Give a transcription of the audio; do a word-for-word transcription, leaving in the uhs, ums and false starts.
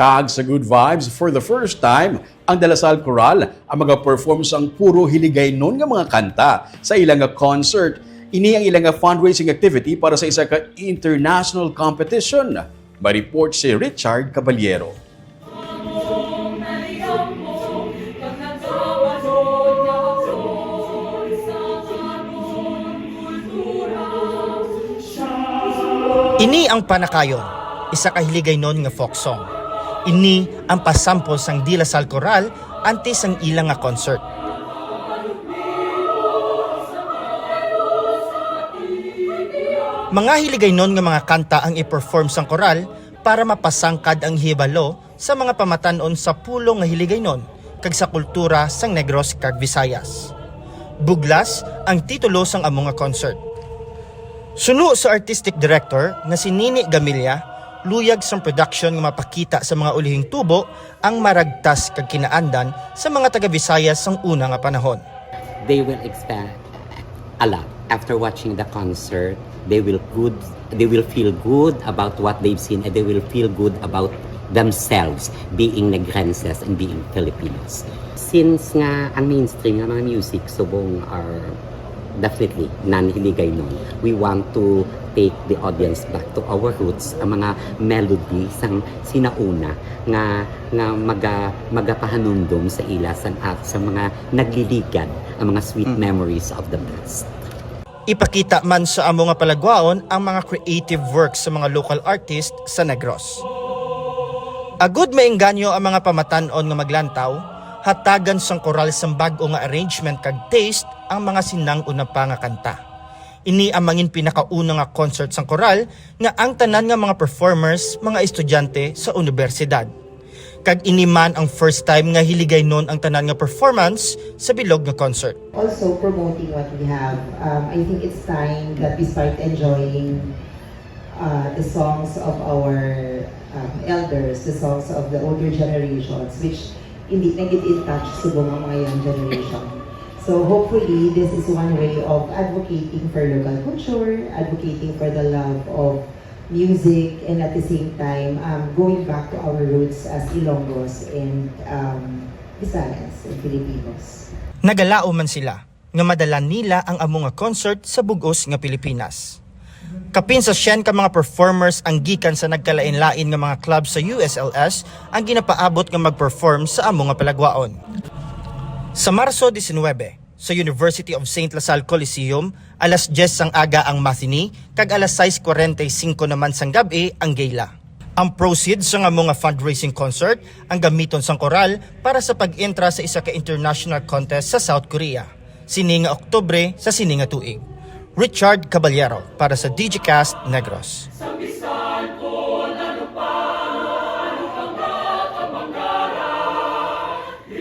Kag sa Good Vibes, for the first time, ang Dalasal Coral ang magaperform sang puro Hiligaynon nga mga kanta sa ila nga concert. Ini ang ila nga fundraising activity para sa isa ka international competition. May report si Richard Caballero. Ini ang Panakayon, isa ka Hiligaynon nga folk song. Ini ang pasample sang Dalasal Coral antes sang ila nga concert. Mga Hiligaynon nga mga kanta ang i-perform sang koral para mapasangkad ang hibalo sa mga pamatan-on sa pulong nga Hiligaynon kag sa kultura sang Negros kag Visayas. Buglas ang titulo sang amo nga concert. Suno sa artistic director nga si Nini Gamilla, luyag sang production nga mapakita sa mga ulihing tubo ang maragtas kag kinaandan sa mga taga-Visayas sang una nga panahon. They will expect a lot. After watching the concert, they will good they will feel good about what they've seen, and they will feel good about themselves being Negrenses and being Filipinos. Since nga ang mainstream nga mga music subong are definitely non-Hiligaynon, we want to take the audience back to our roots, ang mga melody sang sinauna nga nga maga, magapahanumdom sa ila sang at sa mga nagliligad ang mga sweet memories of the past. Ipakita man sa amo nga palagwaon ang mga creative works sa mga local artist sa Negros. Agud maengganyo ang mga pamatan-on nga maglantaw, hatagan sang koral sang bag-o nga arrangement kag taste ang mga sinang-una pa nga kanta. Ini ang mangin pinakauna nga concert sang koral nga ang tanan nga mga performers mga estudyante sa unibersidad. Kag ini man ang first time nga Hiligaynon ang tanan nga performance sa bilog nga concert. Also promoting what we have. Um, I think it's time that we start enjoying uh, the songs of our um, elders, the songs of the older generations, which hindi na gid in touch subong ang mga young generation. So hopefully, this is one way of advocating for local culture, advocating for the love of music, and at the same time, um, going back to our roots as Ilonggos and um, Bisayas and Filipinos. Nagalaom man sila nga madala nila ang amo nga concert sa bug-os nga Pilipinas. Kapin sa syen ka mga performers ang gikan sa nagkalain-lain nga mga club sa U S L S ang ginapaabot nga mag-perform sa amo nga palagwaon. Sa Marso diecinuebe, sa University of Saint La Salle Coliseum, alas diyes sang aga ang matinee kag alas sais kwarenta y singko naman sang gab-i ang gala. Ang proceeds sang amo nga fundraising concert ang gamiton sang koral para sa pag-entra sa isa ka international contest sa South Korea sini nga Oktubre sa sini nga tuig. Richard Caballero para sa Digicast Negros.